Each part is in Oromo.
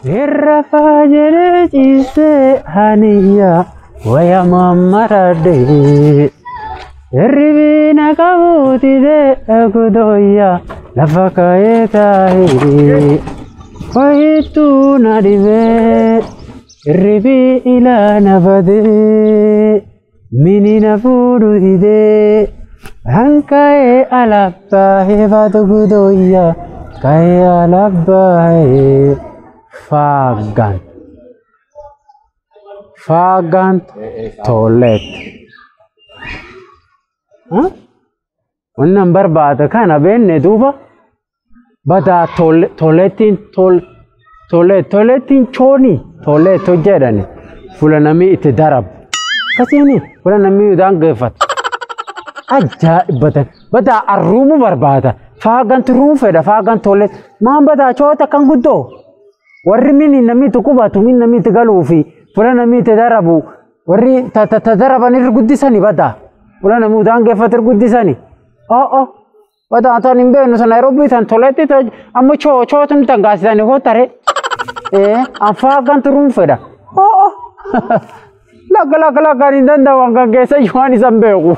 Irra jedhee ciisee haniyyaa waya mammaradhee. Hirribina qabuutidee gudooyyaa lafa ka'ee taa'ee. Wayittuu na dhibee hirribii ilaa na badee mini na fuudhu didee hanka'ee alabbaahee baatu gudooyyaa ka'ee alabbaahee faaggan. Faaggan toilet. Wannan barbaada kana beenne duuba badaa toiletiin toiletiin chooni toilet jedhani fuula namni itti darabu. Akkasiini fuula namni udaan geeffatu. Ajaa'ibatan badaa arruumu barbaada. Faaganti ruum fedha faagan toilet maan badaa choota kan guddoo warri mini namni itti qubatu min namni itti galuu fi fuula namni itti darabu warri ta daraban irra guddisani badaa. Fuula namni udaan geeffatu irra guddisani. Oh badaa tan hin beeknu sana Nairobi tan toiletti amma choo chootu tan gaasisanii hoo tare. An faaganti ruum fedha. Oh lakka lakka lakka hin danda'u an kan keessa waan isan beeku.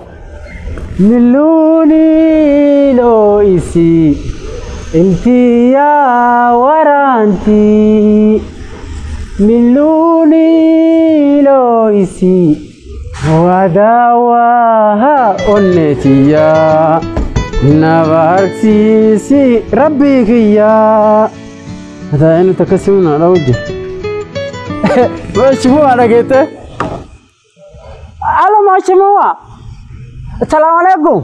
Miluuni loo'isi iltiyaa waraanti. Miluuni loo'isi wadaawaa onneetiyyaa na barsiisi rabbii kiyyaa. Hataa inni takka simuun haadha hojje. Mheshimiwa dhageette. Alo mheshimiwa. Salamu alaikum.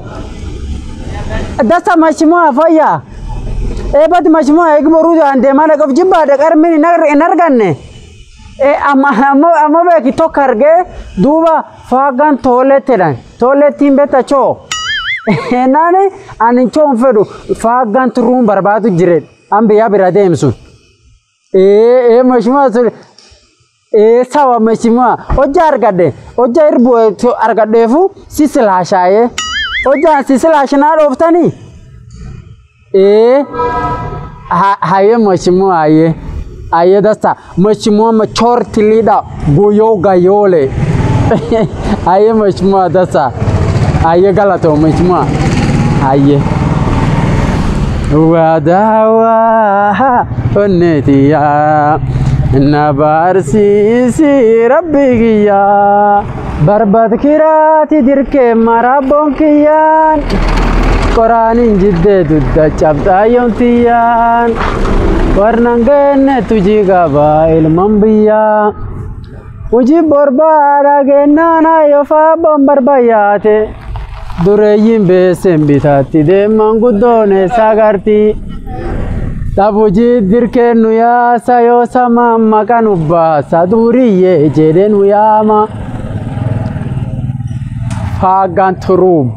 Dasa mheshimiwa fayyaa. Eebati mheshimiwa eegi boruu aan deemaa dhaqaf jibbaadha qarmiin hin arganne. Amma beeki tokko argee duuba faagaan tooletidhaan toolettiin beekta choo. Naani ani choon fedhu faagaan turuun barbaadu jire an biyyaa bira deemsu. Mheshimiwa sawa mheshimiwa hojja argadhe hojja irbu argadheefu si silaashaayee hojjaan si silaashinaa dhooftanii. Haye mheshimiwa haye. Haye dasta mheshimiwa majority leader Guyo Gayole. Haye mheshimiwa dasta. Haye galatoo mheshimiwa. Haye. Wadaawaa onneetiyaa na barsiisi rabbi kiyyaa barbaad kiraati dirkee marabboon kiyyaan qoraaniin jiddee dudda cabxaayyoon tiyyaan warnan geenne tujii qabaa ilman biyyaa hojii borbaadha gennaan hayyoo faabboon barbayaate dureeyyiin beesen bitaatti deeman guddoon eessa agarti. Tabujii dirkee nu yaasa yoo sama maqaa nu baasa duriyyee jedhee nu yaama. Faagaan turuum.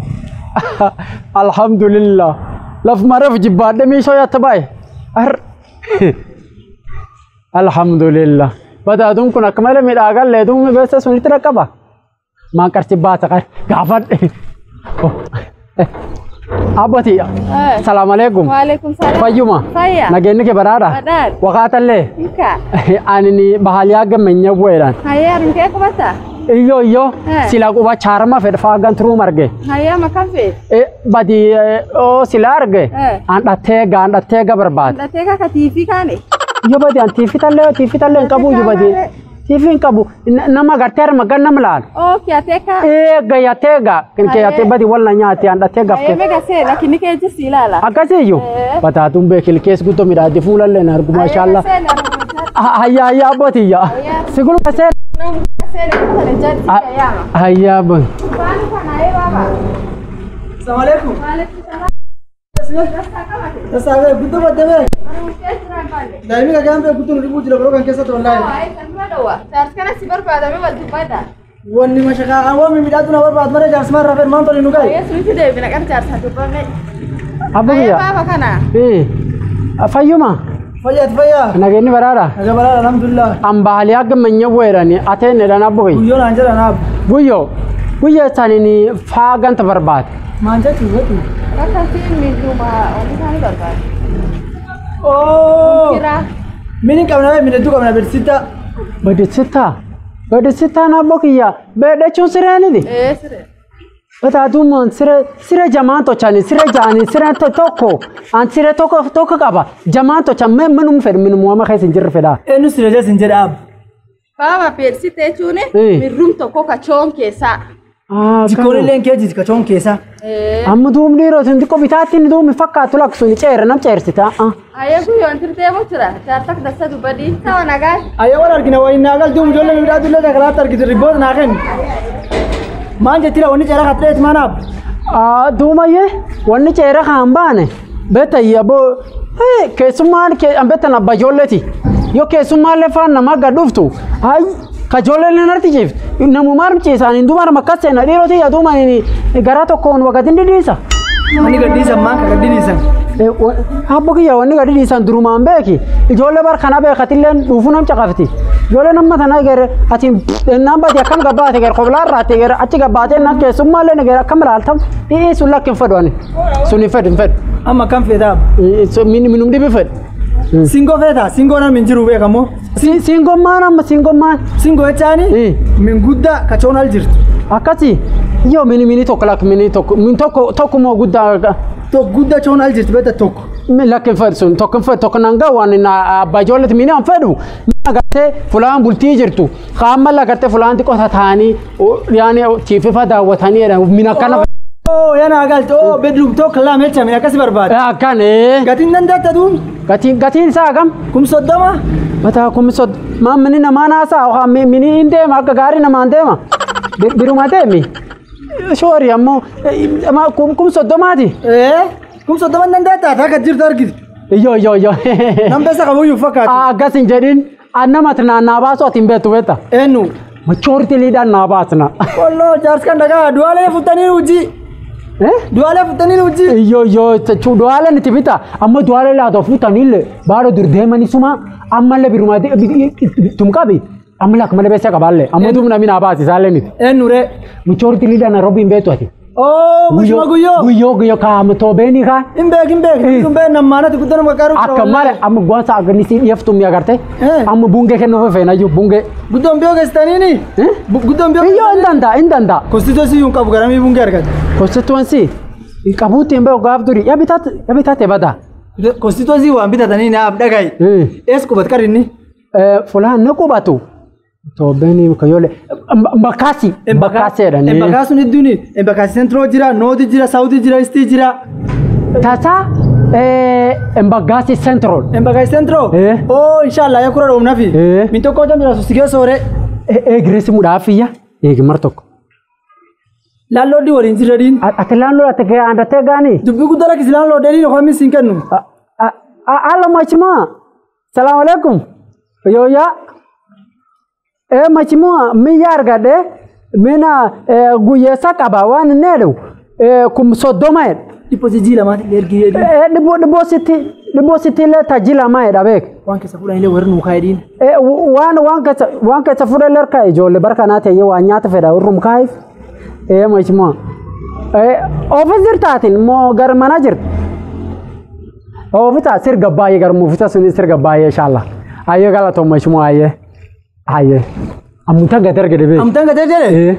Alhamdulillah. Lafuma reefu jibbaadhe miishoo yatta baay'e. Alhamdulillah. Badaaduun kun akka malee miidhagallee duumni beessa sunitti dhaqqaba. Maan qarsi baasa qar gaafadhe. Abbati. Salaam alaikum. Waalaikum salam. Fayyuma. Fayya. Nageenyi kee badhaadha. Badhaadha. Waqaatallee. Inka. Ani bahaliyaa gammanya bu'eedhaan. Hayyaa rinkee qubata. Iyyo iyyo sila quba chaarma fedha faagan turuu arge. Hayyaa makam fedhe. Badi sila arge. An dhatteega an dhatteega barbaade. Dhatteega ka tiifii kaane. Iyyo badi an tiifii tallee tiifii tallee hin qabu iyyo badi. Tiifii hin qabu nama agartee harma gan nama laalu. Okay ateeka. Eega yateega kee yatee badi wal na nyaate an dhatteega Hayyee mega see lakini kee jirsi ilaala. Akkasiyyuu. Bataatuun beekil kees guddoo midhaadde fuulallee na argu maashaallah. Hayyaa hayyaa abbootiyyaa. Siguluma seen. Hayyaa abbooti. Assalamu alaikum. Sasa guddoo badde bee. Daa'imni dhagaan bee guddoo nu dhibuu jira biroo kan keessatti wallaahi. Wanni mashaqaa waan mimmiidhaatu na barbaadu malee jaarsummaa irraa fedhu maan tole nu gahe. Abbo biyya. Fayyuma. Fayyaati fayyaa. Nageenyi badhaadha. Naga badhaadha alhamdulillah. An bahaliyaa gammanya bu'eedhaan ateen jedhan abbo biyya. Guyyoo naan jedhan abbo. Guyyoo. Guyyoo isaaniin faaganta barbaade. Maan jechuu jechuu. Akkasii miidhuma oomishaa ni barbaade. Oh. Kiraa. Mini qabna bee min hedduu qabna bedsitta. Bedsitta. Bedsitta na bokiyya. Bedhechuun sireeniti. Ee siree. Bata duumaan siree jamaan tochani siree jaani siree tokko an siree tokko qaba jamaan tochan manum fedhu minum wama keessa hin jirre fedha. Eenyu siree jees hin jedha ab. Baaba bedsitta jechuun mirrum tokko ka choon keessaa. Jikkoon illee kee jirti ka choon keessaa. Amma duum dhiiroo sun xiqqoo bitaatti inni duumi fakkaatu laksuun ceera nam ceersita. Ayyee guyyoon tirtee jira jaartak dasa dubbadii sawa nagaa. Ayyee wal argina waliin naagal duum ijoollee midhaatu illee takalaatti argiti ribboota naa kenni. Maan jettira wanni ceera katteet maanaaf? Duumayyee wanni ceera kan baane beekta aboo keessummaan beektan abbaa ijoolleeti yoo keessummaallee faan nama gad dhuftu ka ijoolleen narti ciiftu namumaa ciisaan duuba nama akkas seena dhiiroti duumaan garaa tokkoon waqatiin dhidhiisa. Wanni gad dhiisan maan ka gad dhiisan? Abbo kiyya wanni gad dhiisan durumaan beeki ijoollee bar kana beekatillee dhuufuu nam caqafti. Ijoollee nama tana gere ati naan baate akkam gabbaate gere qoblaa irraate gere achi gabbaate naan keessummaallee gere akkam ilaaltam dhi'ii sun lakki hin fedhu ani sun hin fedhu hin fedhu. Amma akkam feetaa? Minum dhibi fedhu. Singoo feetaa? Singoo nam hin jiru beekamoo? Singoo maan amma singoo maan? Singoo jechaani min guddaa ka choon al jirtu. Akkasi yoo mini mini tokko lakki mini tokko min tokko tokkumoo guddaa. Tokko guddaa choon al jirtu beekta tokko. Lakki hin fedhu sun tokko hin fedhu tokko nan gahu waan abbaa ijoolleeti mini hin fedhu. Agartee fulaan bultii jirtu qaama agartee fulaan xiqqoo taa'anii yaani tiififa daawwatanii jedhan mina akkana. Yana agartee bedroom tokko lama jecha mina akkasi barbaada. Akkan. Gatiin dandeetta duun. Gatiin isaa hagam? 30,000. Mataa 30,000 maan mini namaa naasaa mini hin deema akka gaarii namaan deema biruma deemi. Shoori ammoo 30,000ti. 30,000 dandeetta akka jirtu argiti. Iyyoo iyyoo iyyoo. Nam beessa qabuyyuu fakkaatu. Akkas hin jedhin. Annama naannaa baasu ati hin beektu beekta. Eenyu? Machoorti liidhaan naa baasna. Walloo jaarsi kan dhagaa du'aalee futtanii hojii. Du'aalee futtanii hojii. Iyyoo iyyoo jechuun du'aalee niti bita amma du'aalee laata futtaniillee baaduu dur deemanii suma ammallee birumaa tumqabi ammallee akka malee beessa qabaallee amma duub namni naa baasi isaallee niti. Eenyu ree? Machoorti liidhaan Nairobi hin beektu ati. Mushuma guyyoo. Guyyoo guyyoo kaa'amu toobeenii kaa. Hin beek hin beek. Hin beek nammaanati guddoo nama qarqaaru. Akka malee amma gosa agarsiisii dhiyeeftu mi agarte. Amma bungee kennuuf feena iyyuu bungee. Guddoon biyoo geessitaniini. Guddoon biyoo. Iyyoo hin danda'a hin danda'a. Konstituensi hin qabu garamii bungee argate. Konstituensi qabuutti hin beeku gaaf durii yaa bitaate bada. Konstituensi waan bitatanii naaf dhagaye. Ees qubat qarinni. Fulaan ni qubatu. Toobeni kayoole Embakasi Embakasi jedhanii. Embakasi sun Embakasi Central jira, North jira, South jira, East jira. Tasa Embakasi Central. Embakasi Central. Oh inshallah ya kura roomna fi. Min tokko jam jira susigee soore. Eegreesi mudhaafiyya eegi mar tokko. Laanloodii waliin jira diin. Ati laanloodii ati aandatee gaanii. Dubbii guddaa lakkisi laanloodii diin homi siin kennu. Allo mheshimiwa. Salaam alaikum. Yooyaa. Mheshimiwa miyya argadhe mina guyyeessa qaba waan inni jedhu 30,000 jedha. Dhibboo lamaatti ergi jedhu. Dhibboo sitti illee tajii lama jedha beek. Waan keessa fuudhan illee warri nuu kaa'e diin. Waan keessa fuudhan illee harka ijoollee bara kanaa ta'ee waan nyaata fedha warrum kaa'eef. Mheshimiwa. Oofis jirtaatiin moo gara mana jirti? Oofisa sirga baay'ee garuu oofisa sunis sirga baay'ee inshallah. Ayyee galatoom mheshimiwa ayyee. Ayyee. Ammutaan gad argate beek. Ammutaan gad argate?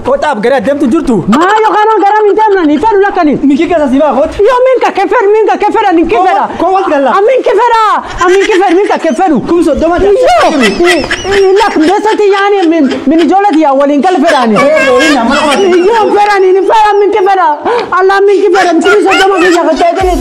Kotaaf gara deemtu jirtu. Maa yookaan gara min deemnani fedhu lakkani. Minki keessa si baa kooti. Yoo min ka kefedhu min ka kefedha ni kefedha. Koo wal galla. Amin kefedha amin kefedhu min ka kefedhu. 30,000. Yoo lak beesati yaani min ijoolleeti yaa waliin kal fedhaani. Yoo fedhani ni fedha min kefedha. Allah min kefedha 30,000 kiyya ka ta'e.